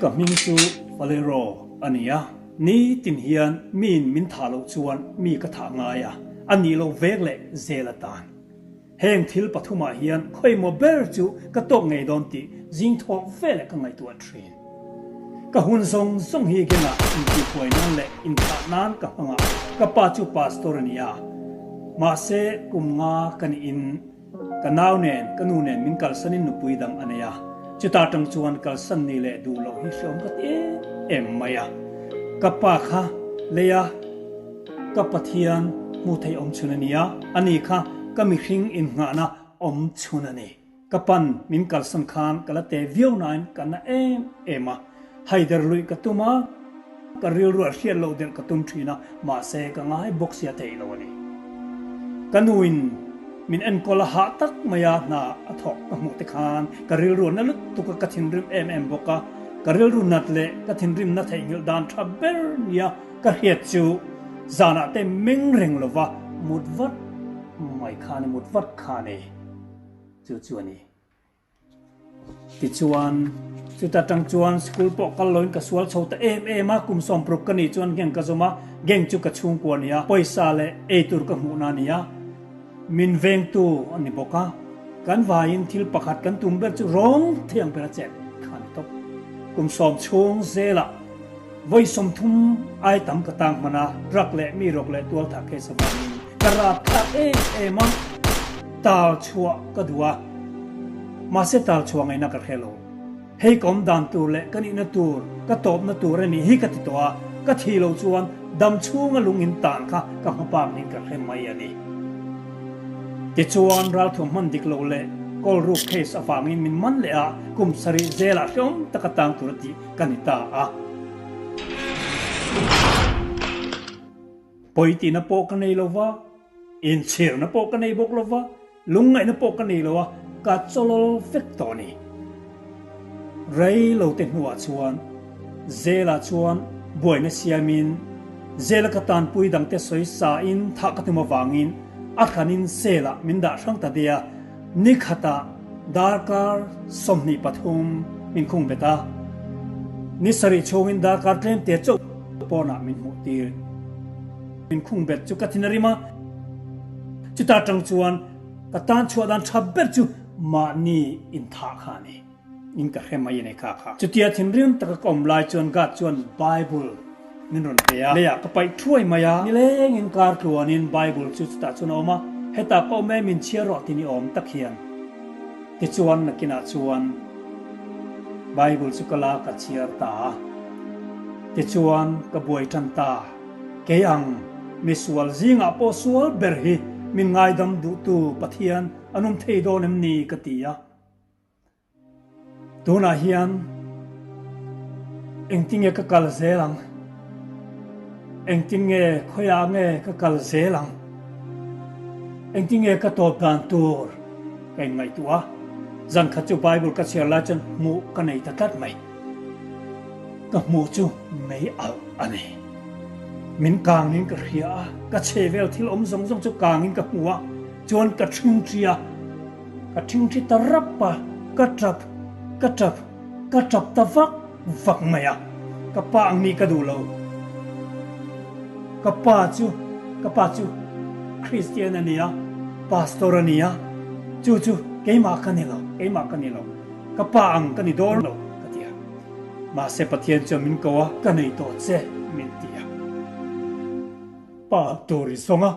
Ka hming chu Valero a ni a, nitin hian miin min thah loh chuan mi ka thah ngai a, a nih loh vek leh zel atan. Heng thil pathumah hian khawimaw ber chu ka tawk ngei dawn tih zing thawk veleh ka ngaihtuah thin. Ka hun zawng zawng hi gengah intihbuai nan leh inthah nan ka hmang a, ka pa chu pastor a ni a, mahse kum nga ka niin ka nau nen ka nu nen min kalsanin nupui dang a nei a, chuta tang chuan kalsan ni leh duh loh hi hreawm ka ti em em mai a, ka pa kha lei a. Ka Pathian hmuh theih awm chhun a ni a, ani kha ka mihring innghahna awm chhun a ni. Ka pan min kalsan khan ka la te viau nain ka na em em a, haider luih ka tum a, ka rilruah hriat loh der ka tum thin a, mahse ka ngai bawk sia thei lo a ni. Ka nuin min enkawl a hah tak mai a, hna a thawk ka hmuh te khan ka rilru na lutuk a, ka thinrim em em bawk a, ka rilru nat leh ka thinrimna theihnghilh dan tha ber nia Ka hriat chu zanah te meng reng lova mut vat mai kha ni, mut vat kha ni chu chu a ni. Tichuan, chuta tang chuan school pawh kal loin ka sual chho ta em em a, kum sawmpruk ka nih chuan gang ka zawm a, gang chu ka chhungkua a ni a, pawisa leh eitur ka hmuhna a ni a, min vengtu a ni bawk a, kan vaiin thil pakhat kan tum ber chu rawng thiang ber a chet kha a ni tawp. Kum sawm chhung zelah. Vawi 30 ai tam ka tang hman a, drug leh mi rawk leh tual thah case avangin ka rap thlak em em a, tal chhuah ka duh a, mahse tal chhuah ngaihna ka hre lo. Hei ka awm dan tur leh ka nihna tur, ka tawpna tur a nih hi ka ti tawh a, ka thih loh chuan dam chhunga lung in tan kha ka hma bak niin ka hre mai a ni. Tichuan ralthuam hman dik loh leh kawl ruk case avangin min man leh a, kum sarih zelah hreawm taka tang tur a tih ka ni ta a. Pawi tihna pawh ka nei lo va, inchhirna pawh ka nei bawk lo va, lungngaihna pawh ka nei lo a, ka chawlawl vek tawh a ni. Rei lo te hnuah chuan Zela chuan buaina siamin Zela ka tanpui dangte sawi sain thah ka tum avangin a hranin cell-ah min dah hrang ta daih a. Ni khatah darkar 23 min khung bet a, ni sarih chhungin darkar tlemte chauh pawnah min hmuh tir. Min khung bet chu ka thin a rim a, chuta tang chuan ka tan chhuah dan tha ber chu mahni inthah kha a ni. In ka hre mai a ni kha kha. Chutia thinrim taka ka awm lai chuan God chuan Bible min rawn pe a, leiah ka paih thuai mai a, nilengin kar tluanin Bible chu chutah chuan a awm a, hetah ka awm e min chhiar rawh ti ni awm tak hian. Tichuan nakinah chuan Bible chu ka la ka chhiar ta a, tichuan ka buai tan ta. Kei ang misual zingah pawh sual ber hi min ngaidam duhtu Pathian an awm thei dawn em ni ka ti a. Tunah hian engtin nge ka kal zel ang? Engtin nge khawiah nge ka kal zel ang? Engtin nge ka tawp dan tur ka inngaihtuah a? Zan khat chu Bible ka chhiar lai chuan hmuh ka nei ta tlat mai. Ka hmuh chu mei alh a ni. Min kangin ka hria a, ka chhe vel thil awm zawng zawng chu kangin ka hmu a, chuan ka ṭhingṭhi a. Ka ṭhingṭhi ta rap a, ka ṭap, ka ṭap, ka ṭap ta vak vak mai a, ka pa ang nih ka duh lo. Ka pa chu, ka pa chu Kristian a ni a, Pastor a ni a, chu chu keimah ka ni lo, keimah ka ni lo, ka pa ang ka ni dawn lo ka ti a. Mahse Pathian chuan min ko a, ka nei tawh che min ti a. Pa tur i zawng a.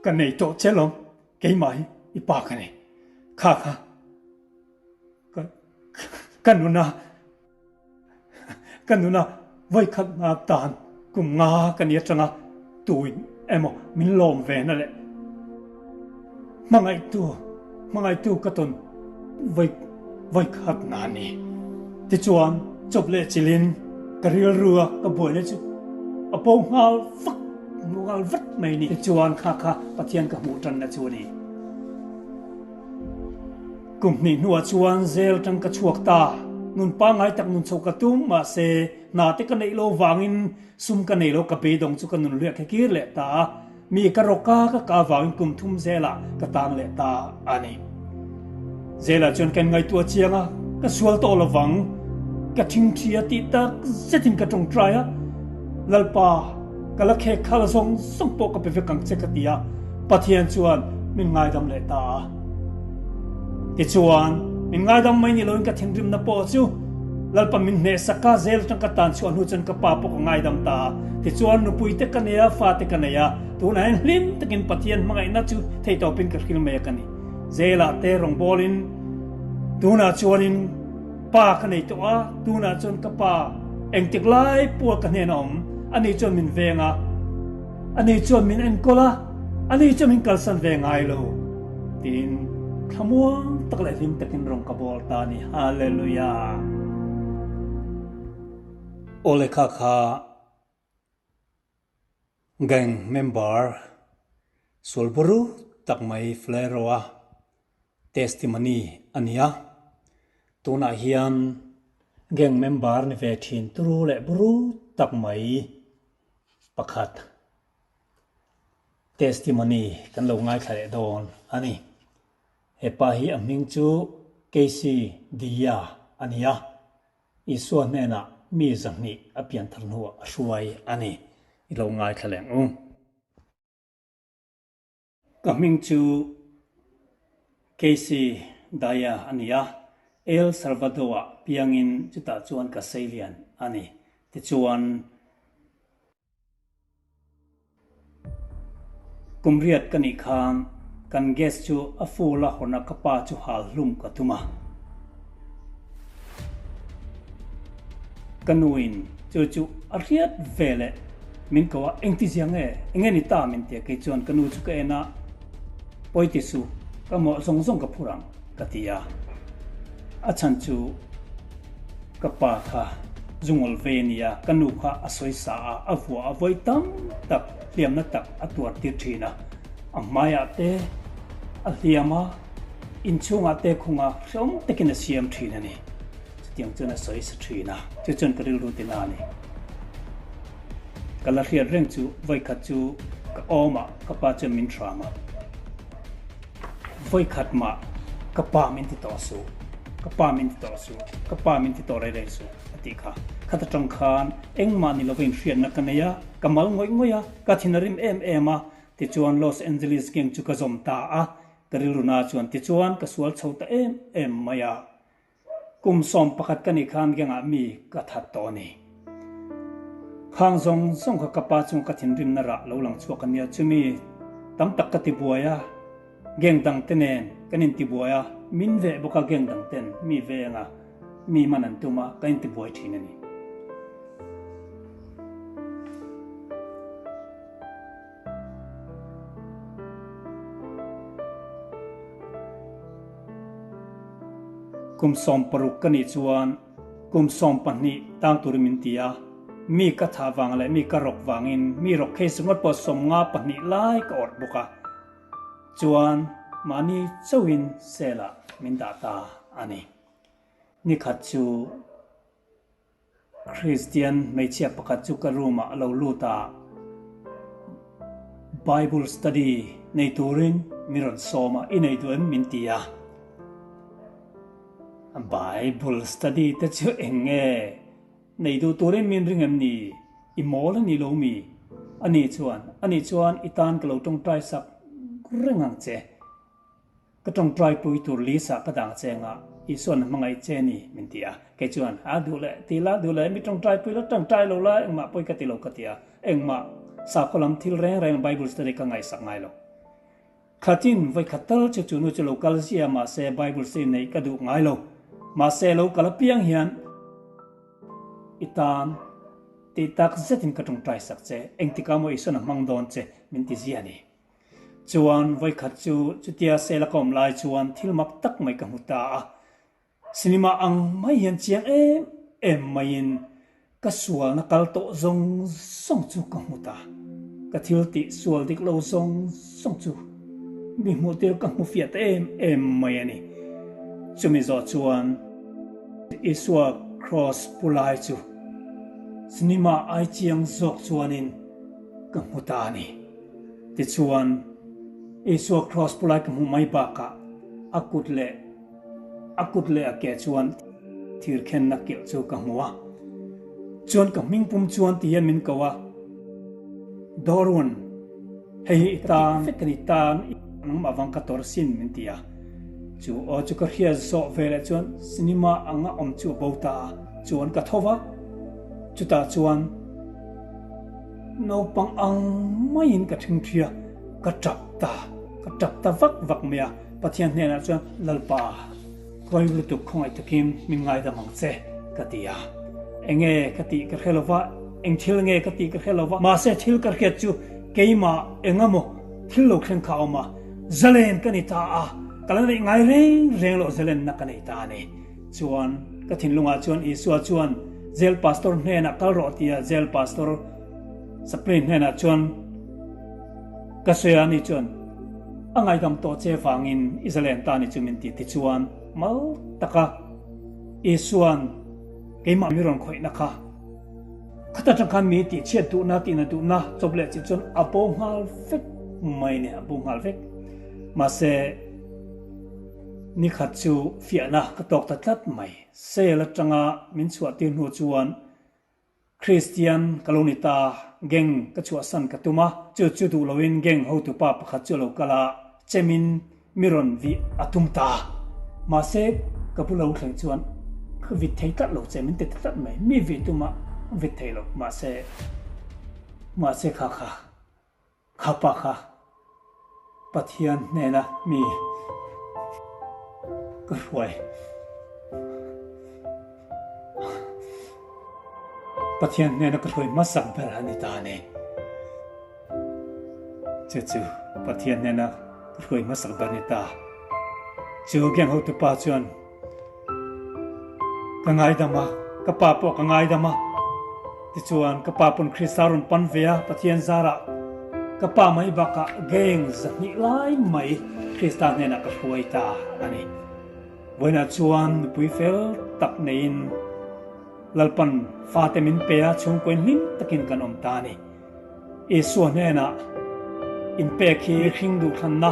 Ka nei tawh che lawm, keimah hi i pa ka ni. Kha kha ka ka nuna ka nuna vawikhat hna tan kum nga ka ni atanga tuin emaw min lawm ve na leh hmangaihtu hmangaihtu ka tawn vawi vawikhat na a ni. Tichuan chawp leh chilhin ka rilru a ka buaina chu a po nghal vak nghal vat mai a ni. Tichuan kha kha Pathian ka hmuh tanna chu a ni. Kum hnih hnuah chuan zel tang ka chhuak ta. Nun pangngai tak nun chho ka tum mahse hna te ka neih lo vangin sum ka nei lo ka beidawng chu ka nun luiah khe kir leh ta a. Mi ka rawk a, ka kah avangin kum thum zelah ka tang leh ta a ni. Zelah chuan kan ngaihtuah chiang a, ka sual tawh lovang. Ka thingthi a tih tak zetin ka tawngtai a, Lalpa, ka la khek khal zawng zawng pawh ka pe vek ang che ka ti a, Pathian chuan min ngaidam leh ta a. Tichuan, min ngaidam mai ni loin ka thinrimna pawh chu Lalpa min hnehsak a, zel atang ka tan chhuah hnu chuan ka pa pawh ka ngaidam ta a. Tichuan, nupui te ka nei a, fa te ka nei a, tunah hian hlim takin Pathian hmangaihna chu theihtawpin ka hril mek a ni. Zelah te rawngbawlin tunah chuanin Pa ka nei tawh a, tunah chuan ka pa engtik lai pawha ka hnena awm, ani chuan min veng a, ani chuan min enkawl a, ani chuan min kalsan ve ngai lo, tiin thlamuang tak leh hlim takin rawng ka bawl ta a ni. Hallelujah! Aw lehkha kha gang member sual buru tak mai Flero-a testimony a ni a, tunah hian gang member ni ve thin turu leh buru tak mai pakhat testimony kan lo ngaithla leh dawn a ni. He pa hi a hming chu Casey Diya a ni a, Isua hnenah mi 200 a pianthar hnuah a hruai a ni. I lo ngaithla leng u. Ka hming chu Casey Daya a ni a, El Salvador-ah piangin chutah chuan ka seilian a ni. Tichuan, kum riat ka nih khan kan gas chu a full a hawn a ka pa chu hal hlum ka tum a. Ka nuin chu chu a hriat ve leh min ko a, engti zia nge, enge ni ta min ti a, kei chuan ka nu chu ka en a, pawi ti su, ka mawh zawng zawng ka phur ang ka ti a, a chhan chu ka pa kha zungawl ve a ni a, ka nu kha a sawi sa a, a vuah a vawi tam tak hliamna tak a tuar tir thin a, a hmaiah te a hliam a, inchhungah te khunga hreawm takin a siam thin a ni. Chutiang chuan a sawi sa thin a, chu chuan ka rilru ti na a ni. Ka la hriat reng chu vawikhat chu ka awm a, ka pa chuan min hram a. Vawikhat mah ka pa min ti tawh suh, ka pa min ti tawh suh, ka pa min ti tawh rei rei suh a tih kha. Khat atang khan engmah ni lova inhriatna ka nei a, ka mal ngawih ngawih a, ka thin a rim em em a, tichuan Los Angeles gang chu ka zawm ta a, ka rilru na chuan tichuan ka sual chho ta em em mai a. Kum 11 ka nih khan gengah mi ka that tawh a ni. Khang zawng zawng kha ka pa chung ka thinrimna rah lo lang chhuak a nia chumi tam tak ka tibuai a, geng dang te nen kan intibuai a, min veh bawk a geng dang ten mi veng a, mi man an tum a, kan intibuai thin a ni. Kum 60 ka nih chuan kum 12 tang turin min ti a, mi ka thah vang leh mi ka rawk vangin mi rawk case ringawt pawh 52 lai ka awrh bawk a, chuan mahni chauhin cell ah min dah ta a ni. Nikhat chu. Kristian hmeichhia pakhat chu ka room ah a lo lut a, Bible study nei turin min rawn sawm a, i nei duh em min ti a. Bible study te chu eng nge? Nei duh turin min ring em ni? I mawl a ni lo mi? Ani chuan, ani chuan i tan ka lo tawngtai sak reng ang che. Ka tawngtai pui tur Lisa ka dang che anga Isua'n a hmangaih che ni min ti a. Kei chuan, A duh leh ti la, duh leh mi tawngtai pui la, tawngtai lo la, engmah pawi ka ti lo ka ti a. Engmah sakhaw lam thil reng reng Bible study ka ngaihsak ngai lo. Khatin vawikhat tal chu chu nu chu lo kal zia mahse Bible study neih ka duh ngai lo. Mahse lo kal apiang hian i tan tih tak zetin ka tawngtai sak che, engtikah maw Isua'n a hmang dawn che min ti zia a ni. Chuan vawikhat chu chutia sel a ka awm lai chuan thil mak tak mai ka hmu ta a. Cinema ang mai hian chiang em em maiin ka sualna kal tawh zawng zawng chu ka hmu ta. Ka thil tih sual dik lo zawng zawng chu mi hmuh tir ka hmu fiah ta em em mai a ni. Chumi zawh chuan Isua Kraws pu lai chu cinema ai chiang zawk chuanin ka hmu ta a ni. Tichuan, Isua kraws pu lai ka hmuh mai bakah a kut leh a kut leh a ke chuan. thirkhenna kilh chu ka hmu a. Chuan ka hming pum chuan ti hian min ko a, Dorwin, hei hi i tan vek a ni, tan nangmah vang ka tawr sin min ti a. Chu aw chu ka hriat zawh veleh chuan cinema anga awm chu a bo ta a, chuan ka tho va, chutah chuan naupang ang maiin ka ṭhingṭhi a, ka ṭap ta, ka ṭap ta vak vak mai a, Pathian hnenah chuan Lalpa, Kawi lutuk khawngaih takin min ngaidam ang che, ka ti a. Enge ka tih ka hre lo va, eng thil nge ka tih ka hre lo va, mahse thil ka hriat chu keimah engemaw thil lo thleng kha a awm a, zalen ka ni ta a, ka la neih ngai reng reng loh zalenna ka nei ta a ni. Chuan ka thinlungah chuan Isua chuan Jail Pastor hnenah kal rawh tia Jail Pastor Chaplain hnenah chuan ka sawi a ni chuan a ngaidam tawh che vangin i zalen ta ni chu min ti tichuan mal taka Isuan keimah mi rawn khawihna kha khata tang khan mi tih chhiat duhna tihna duhna chawp leh chih chuan a bo nghal vek mai ni a bo nghal vek mahse nikhat chu fiahna ka tawk ta tlat mai sel atanga min chhuah tir hnu chuan Kristian ka lo ni ta, gang ka chhuahsan ka tum a, chu chu duh loin gang hotupa pakhat chu a lo kal a, chemin mi rawn vih a tum ta. Mahse, ka bu lo thleng chuan ka vit thei tlat lo che, min ti ta tlat mai. Mi vih tum a, vit thei lo. Mahse, mahse kha kha. Kha pa kha Pathian hnena mi ka hruai. Pathian hnena ka hruai hmasak ber a ni ta a ni. Chu chu Pathian hnena ka hruai hmasak ber a ni ta. Chu gang hotupa chuan Ka ngaidam a, ka pa pawh ka ngaidam a. Tichuan, ka pa pawn Krista rawn pan ve a, Pathian zarah ka pa mai bakah gang zahnih lai mai Krista hnenah ka hruai ta a ni. Vawiinah chuan nupui fel tak neiin Lalpan fate min pe a, chhungkawiin hlim takin kan awm ta a ni. Isua hnenah inpek hi mihring duhthlanna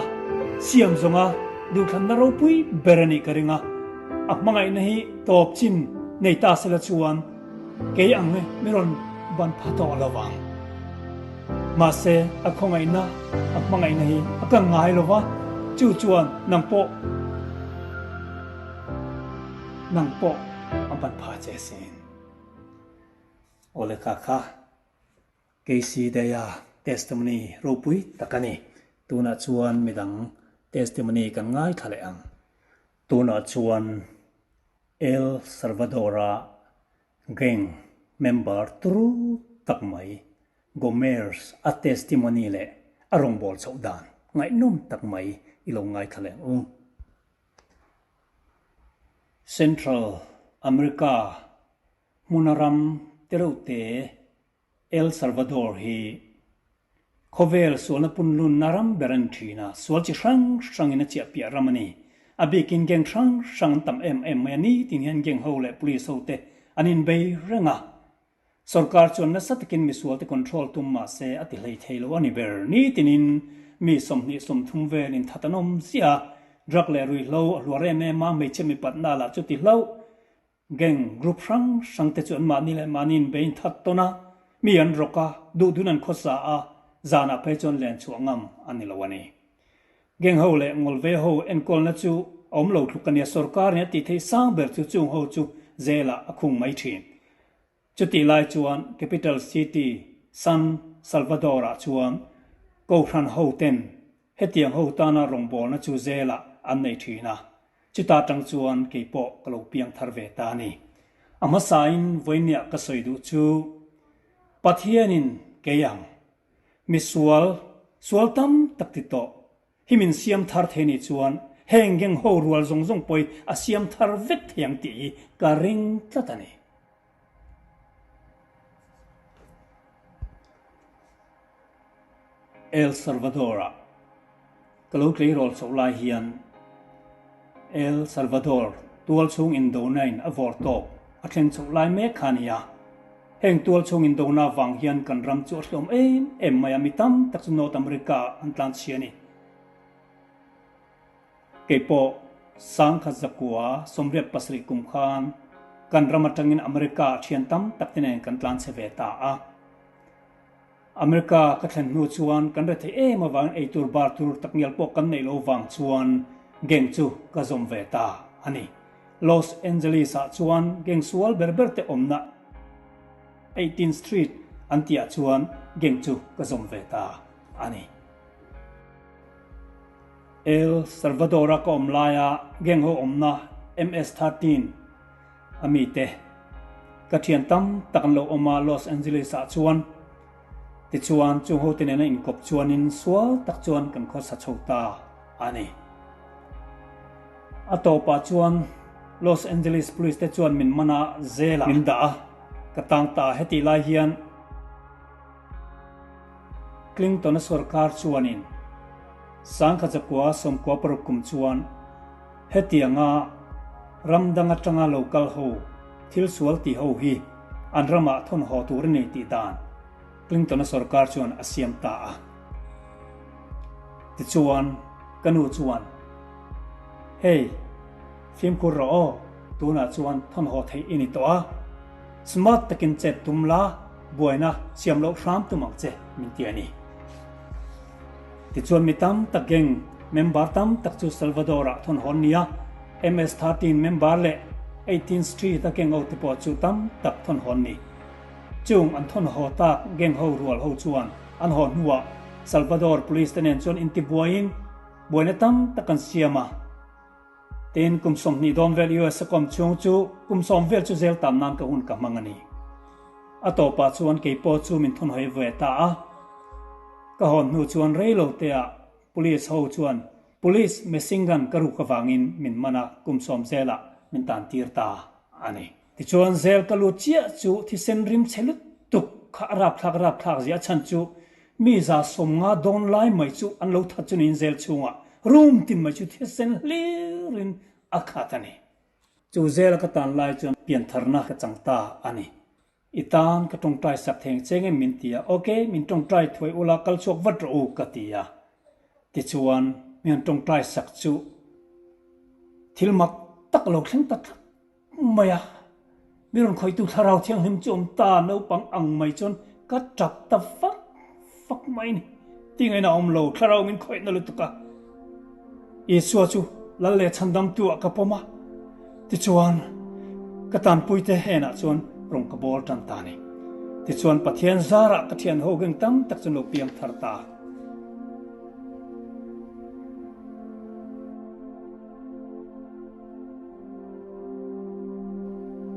siam zawnga duhthlanna ropui ber a nih ka ring a, a hmangaihna hi tawp chin nei ta sela chuan kei ang hi mi rawn ban pha tawh lo vang. Mahse, a khawngaihna, a hmangaihna hi a kal ngai lo va, chu chuan nang pawh nang pawh a ban pha che asin. Awle kha kha. KC Daya testimony ropui tak a ni. Tunah chuan midang testimony kan ngaithla leh ang. Tunah chuan El Salvador-a gang member turu tak mai Gomer's a testimony leh a rawngbâwl chhoh dan ngaihnawm tak mai i lo ngaithla leh ang u. Central America Hmuna ram tereuhte El Salvador hi khawvel sualna punlunna ram ber a ni thin a, sual chi hrang hrangin a chiah piah ram a ni. A bikin gang hrang hrang an tam em em mai a, nitin hian gang ho leh police ho te an inbei reng a. Sorkar chuan nasa takin misualte control tum mah se a ti hlei thei lo a ni ber. Nitinin mi 20 30 vel inthat an awm ziah a, drug leh ruihhlo a hluar em em a, hmeichhia mipatna lah chu ti hlauh. Gang group hrang hrang te chu an mahni leh mahni in bein that tawn a, mi an rawk a, duh dun an khawsa a, zanah phei chuan len chhuah ngam a ni lo a ni. Gang ho leh ngawlve ho enkawlna chu a awm lo tluk a nia, sorkar in a tih theih sang ber chu chung ho chu jail-ah a khung mai thin. Chutih lai chuan capital city San Salvador-ah chuan Kohhran ho ten Hetiang ho tana rawngbawlna chu zelah an nei thin a, chuta tang chuan kei pawh ka lo piang thar ve ta a ni. A hmasain vawinia ka sawi duh chu Pathianin kei ang, misual, sual tam tak ti tawh, hi min siam thar thei nih chuan heng geng ho rual zawng zawng pawhi a siam thar vek thei ang tih hi ka ring tlat a ni. El Salvador-ah ka lo tleirawl chhoh lai hian El Salvador tual chhung indona-in a vawr tawp a thleng chhoh lai mek kha a ni a. Heng tual chhung indona vang hian kan ram chu a hlawm em em mai a, mi tam tak chu North America-ah an tlanchhia a ni. Kei pawh 1987 kum khan. Kan ram atangin America ah thian tam tak te nen kan tlan chhe ve ta a. America ka thlen hnu chuan kan rethei em avangin eitur bar tur takngial pawh kan neih lo vang chuan gang chu ka zawm ve ta a ni. Los Angeles ah chuan gang sual ber ber te awmna Eighteenth Street an tihah chuan gang chu ka zawm ve ta a ni. El Salvador-a ka awm laia gang ho awmna MS-13 a mite ka thian tam tak an lo awm a Los Angeles-ah chuan. Tichuan, chung hote nena inkawp chuanin sual tak chuan kan khawsa chho ta a ni. A tawpah chuan Los Angeles Police te chuan min man a, zelah min dah a, ka tang ta a. Hetih lai hian Clinton-a sorkar chuanin Sangkha Zakua 96 kum chuan hetianga ram dang atanga lo kal ho thil sual tih ho hi an ramah thawn haw tur a ni tih dan Clinton-a sorkar chuan a siam ta a. Tichuan, ka nu chuan, Hei, fimkhur rawh aw, tunah chuan thawn haw theih i ni tawh a, smart takin chet tum la, Buaina siam loh hram tum ang che min ti a ni. Tichuan mi tam tak gang member tam tak chu Salvador-ah thawn hawn nia, MS-13 member leh 18 Street-a gang ho te pawh chu tam tak thawn hawn ni. Chung an thawn haw tak gang ho rual ho chuan an haw hnuah Salvador Police te nen chuan intibuaiin buaina tam tak an siam a. Tin, kum 20 dawn vel US a kawm chhung chu kum sawm vel chu zel tam nan ka hun ka hmang a ni. A tawpah chuan kei pawh chu min thawnhawi ve ta a. Ka hawn hnu chuan rei lo teah Police ho chuan Police machine gun ka ruk avangin min man a, kum sawm zelah min tan tir ta a ni. Tichuan zel ka lut chiah chu thisen rim chhe lutuk kha a rapthlak rapthlak zia a chhan chu Mi 150 dawn lai mai chu an lo that chu niin zel chhungah room tin mai chu thisen hlirin a khat a ni. Chu zela ka tan lai chuan piantharna ka chang ta a ni. I tan ka tawngtai sak theng cheng em min ti a, ok, min tawngtai thuai ula kal chhuak vat rawh u ka ti a. Tichuan mi han tawngtai sak chu thil mak tak a lo thleng ta tlat. Mai a, mi rawn khawihtu thlarau thianghlim chu awm ta naupang ang mai chuan ka tap ta fak fak mai ni. Tingaina a awm lo, thlarau min khawihna lutuk a. Isua chu Lal leh Chhandamtu ah ka pawm a, tichuan ka tanpuite hnenah chuan rawng ka bawl tan ta ni. Tichuan Pathian zarah ka thian ho geng tam tak chu an lo piang thar ta.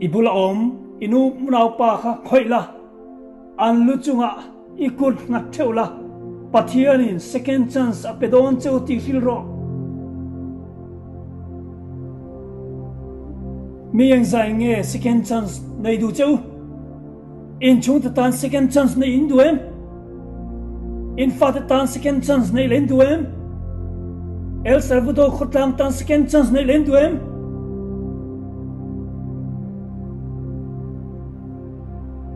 I bula awm i nu naupa kha khawih la, an lu chungah i kut nghat theuh la, Pathianin second chance a pe dawn cheu tih hrilh rawh. Mi engzai nge second chance nei duh cheu? Inchhungte tan second chance neih in duh em? In fate tan second chance neih leh in duh em? El Salvador khawtlang tan second chance neih leh in duh em?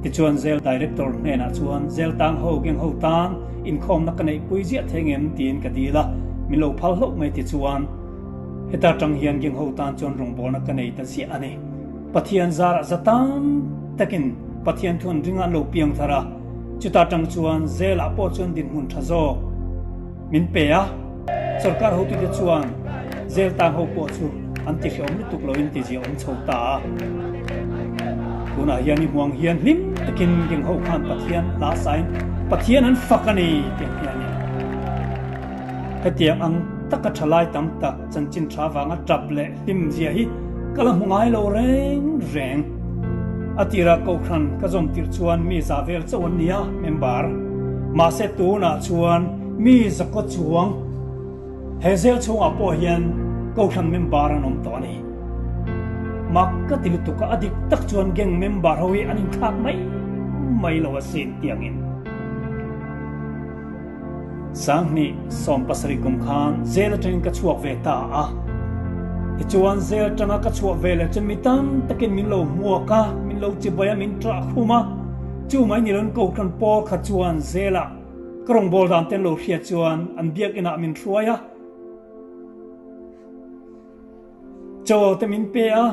Tichuan Zel Director hnenah chuan Zel tang ho geng ho tan inkhawmna ka neihpui ziah thei ngem tiin ka dil a, min lo phal hlauh mai tichuan heta tang hian geng ho tan chuan rawngbawlna ka nei ta ziah a ni. Pathian zarah za tam takin Pathian thu an ring a an lo piang thar a, chuta tang chuan zelah pawh chuan dinhmun tha zawk min pe a. Sorkar hotute chuan zel tang ho pawh chu an ti hreawm lutuk loin ti zia awm chho ta a. Tunah hian i hmuang hian hlim takin gang ho khan Pathian hla sain Pathian an fak a ni tiang hianin. Hetiang ang taka thalai tam tak chanchin tha vanga tap leh hlim zia hi ka la hmu ngai lo reng reng. A tirah Kohhran ka zawm tirh chuan mi za vel chauh an ni a, member. Mahse tunah chuan mi zakaw chuang he zel chhungah pawh hian Kohhran member an awm tawh a ni. Mak ka ti lutuk a, a dik tak chuan gang member ho hi an inthlak mai mai lo asin tiangin. 2017 kum khan zel atangin ka chhuak ve ta a. Tichuan zel atanga ka chhuah ve leh chuan mi tam takin min lo hmuak a, min lo chibai a, min ṭah khum a. Chu mai ni loin Kohhran pawl kha chuan zelah ka rawngbâwl dan te an lo hriat chuan an biakinah min hruai a. Chaw te min pe a.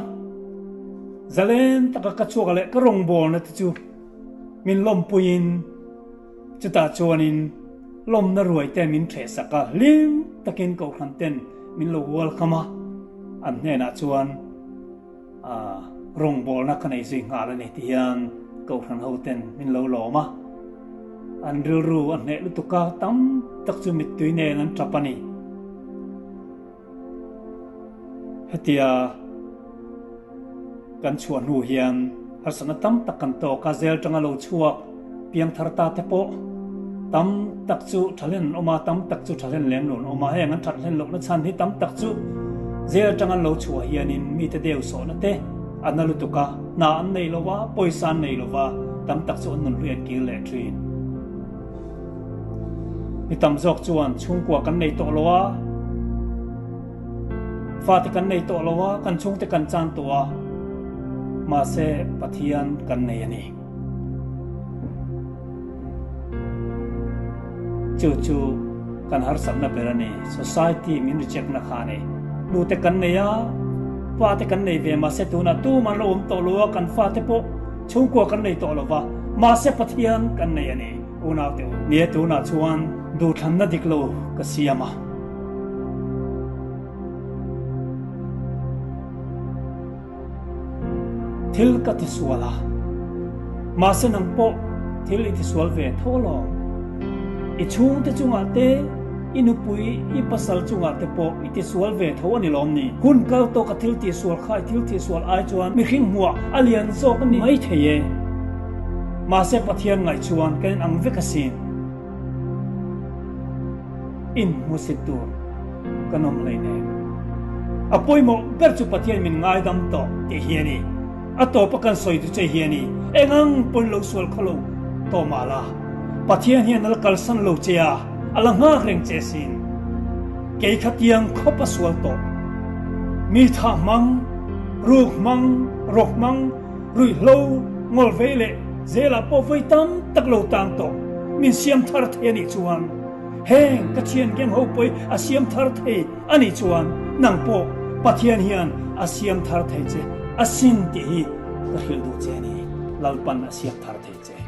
Zalen taka ka chhuak leh ka rawngbawlna te chu min lawmpuiin chutah chuanin lawmna ruai te min ṭhehsak a, hlim takin kohhran ten min lo welcome a, an hnenah chuan rawngbawlna ka nei zui nghal a ni ti hian kohhran ho ten min lo lawm a, an rilru a hneh lutuk a, tam tak chu mittui nen an ṭap a ni. Hetia kan chhuah hnu hian harsatna tam tak kan tawk a, zel tanga lo chhuak piangthar ta te pawh tam tak chu tha hlen an awm a, tam tak chu tha hlen lem lo an awm a, heng an that hlen lohna chhan hi tam tak chu zel tanga an lo chhuah hianin mite deu sawhna te a na lutuk a, hna an nei lo va, pawisa an nei lo va, tam tak chu an nunhlui an kir leh thin. Mi tam zawk chuan chhungkua kan nei tawh lo a, fate kan nei tawh lo a, kan chhungte kan chan tawh a, mahse Pathian kan nei a ni. Chu chu kan harsatna ber a ni. Society min reject na kha a ni. Nute kan nei a, fate kan nei ve mahse tunah tumah an lo awm tawh lo a, kan fate pawh Chhungkua kan nei tawh lo va, mahse Pathian kan nei a ni, unaute u. Nia tunah chuan duhthlanna dik lo ka siam a. Thil ka tisual a, mahse nang pawh thil i tisual ve tho alawm. I chhungte chungah te, i nupui, i pasal chungah te pawh i tisual ve tho a ni lawm ni? Hun kal tawka thil tihsual kha i thil tihsual ai chuan mihring hmuah a lian zawk a ni mai thei e. Mahse Pathian ngaih chuan kan inang vek asin. Inhmusit tur kan awm hleinem. A pawimawh ber chu Pathian min ngaidam tawh tih hi a ni. A tawpa kan sawi tu che hi a ni. Engang pawn lo sual khaw lo tawh mah la, Pathian hian a la kalsan lo che a, a la nghak reng che sin. Kei kha tiang khawp a sual tawh. Mi thah hmang, ruk hmang, rawk hmang, ruihhlo, ngawlvei leh zelah pawh vawi tam tak lo tang tawh. Min siam thar thei a nih chuan heng ka thian geng ho pawi a siam thar thei a nih chuan nang pawh Pathian hian a siam thar thei che a sin tih hi ka hrilh duh che a ni. Lalpan a siam thar thei che.